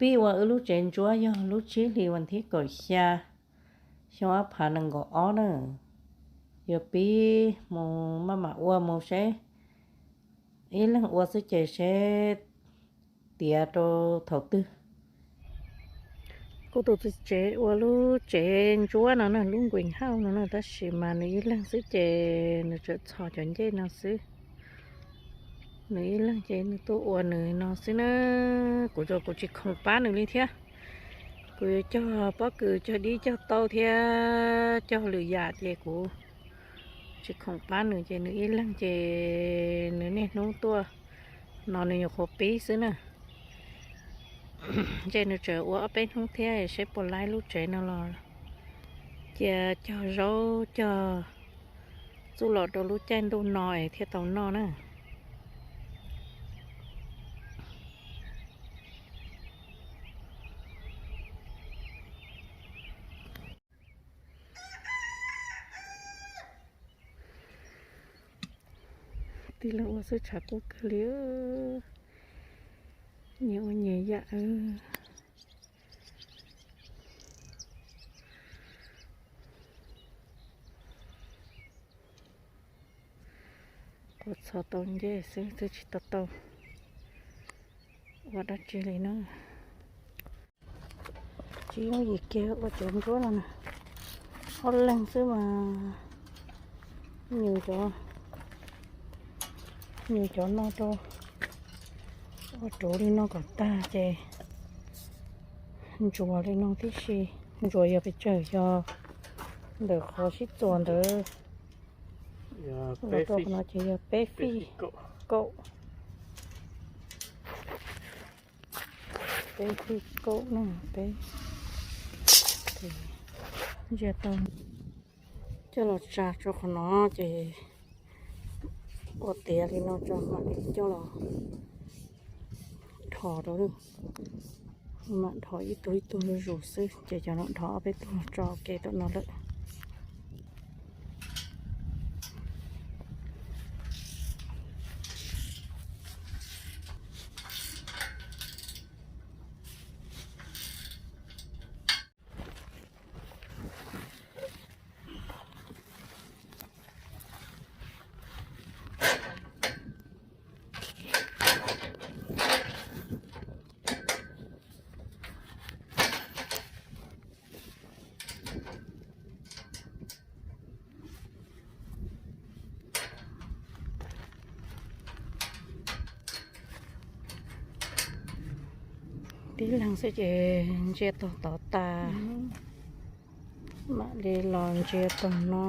pib ua wb lub tsev ntsuab yog lub tsib hlis vas thib kaum xya xyoo ob phav nees nkaum ob na. Yuav pib mus maj mam ua mus seb, ib leeg ua xwb ces seb tiav rau thaum twg. Kuv tus txiv tsev ua lub tsev ntsuab no na, lub nquis hauj no na, tab sis mas nws ib leeg xwb ces nws tseem txhos cov ncej no xwb. Nws ib leeg ces nws tuaj ua nws no xwb na. Kuv, kuv tsis khoom pab nws li thiab. Kuv yuav cog pob kws, cog dib, cog tauj thiab cog lwm yam ces kuv tsis khoom pab nws ces nws ib leeg ces nws niaj hnub tuaj no nws nyuam qhuav pib xwb na. Ntshe nws tseem ua ob peb hnub thiab seb puas laib lub tsev no los cia cog zaub cog txuj lom rau lub caij ntuj no es thiaj tau noj na. Tij laug ua xwb tshav kub kawg li, nyias ua nyias yam. Quav txhos tau ncej xwb twb tsis tau tau ua dab tsi li na. Tsis yooj yim kiag ua tsev ntsuab no na, ob leeg xwb mas nyws cov, nyws cov no rau ua ruv li no kom tag ces ntsuas li no tib si. Ntsuas yog pes tsawg, yog ntawm qhov sib txuas ntawd los rau qhov no ces yog peb fij kaum, peb fij kaum na, peb. Ces ntsia tau, coj los tsa rau qhov no ces ua tiav li no tso mam li coj los dhos rau. Mam dhos ib tug ib tug zuj zus xwb ces cov no dhos ob peb tug los tso ua ke tom no lawm. Tib leeg xwb ces ntsia tog tod tas, mam li los ntsia tog no,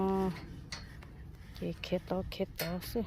ces khiav tod khiav tod xwb.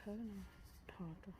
Khawb no, thov rau.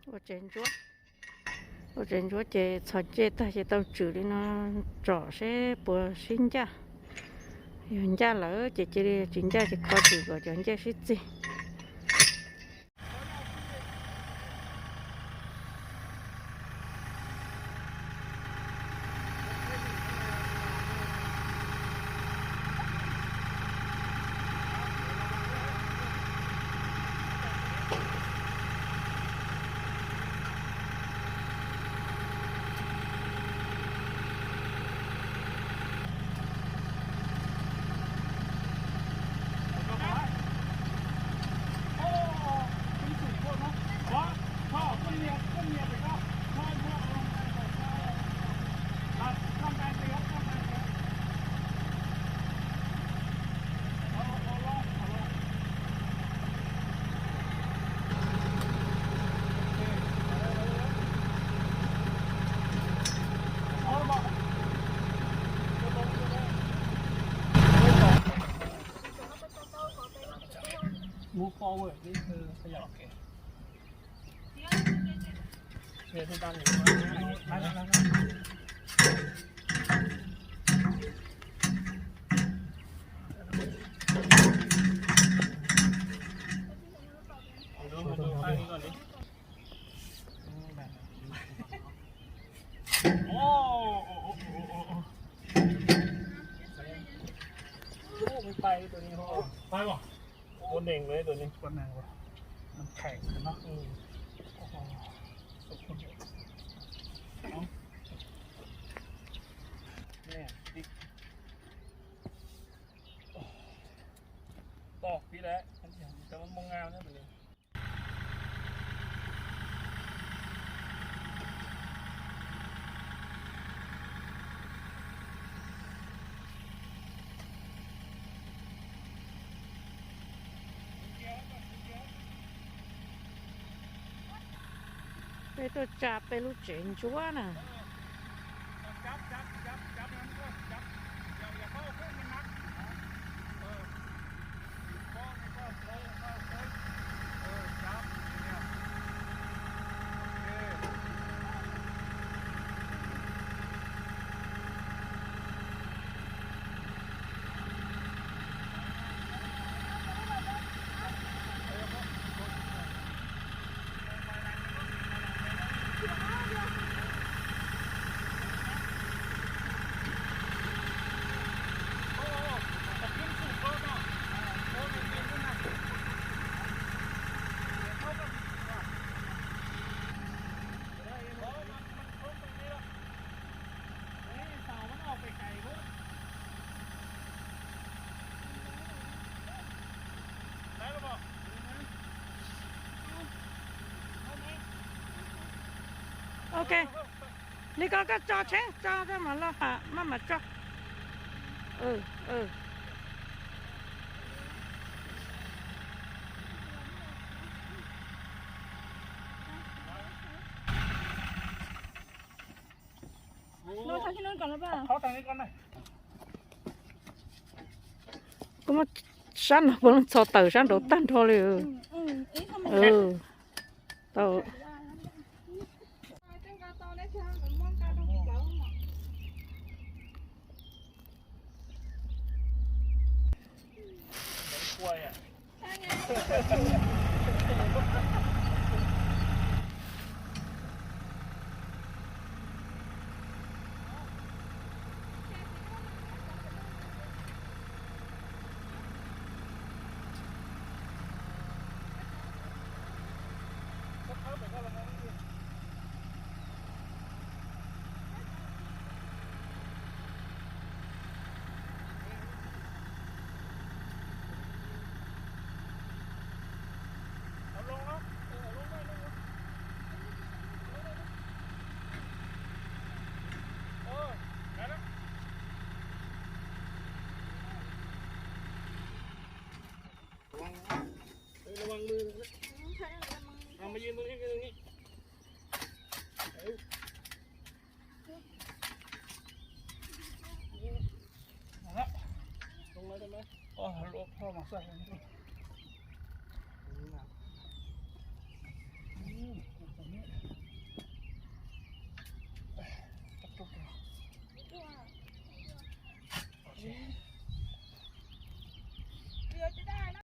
Ua tsev ntsuab, ua tsev ntsuab ces txhos ncej tag ces tau tswm li no tsom seb puas sib ncaj. Yog ncaj lawm ces cia li, tsis ncaj ces kho tswm kom cov ncej sib txig. Move forward. Ua neeg li tus ni, ua neeg, nws kheem no. Pom pib lawm, cov Hmoob Ngao thiab. Peb tuaj tsa peb lub tsev ntsuab na. Ok, li ko koj tso tsheb tso rau mam los, maj mam tso. Kuv muab sab no puav leej txho tawm sab nraud tag nrho li. Tau. Ib tug.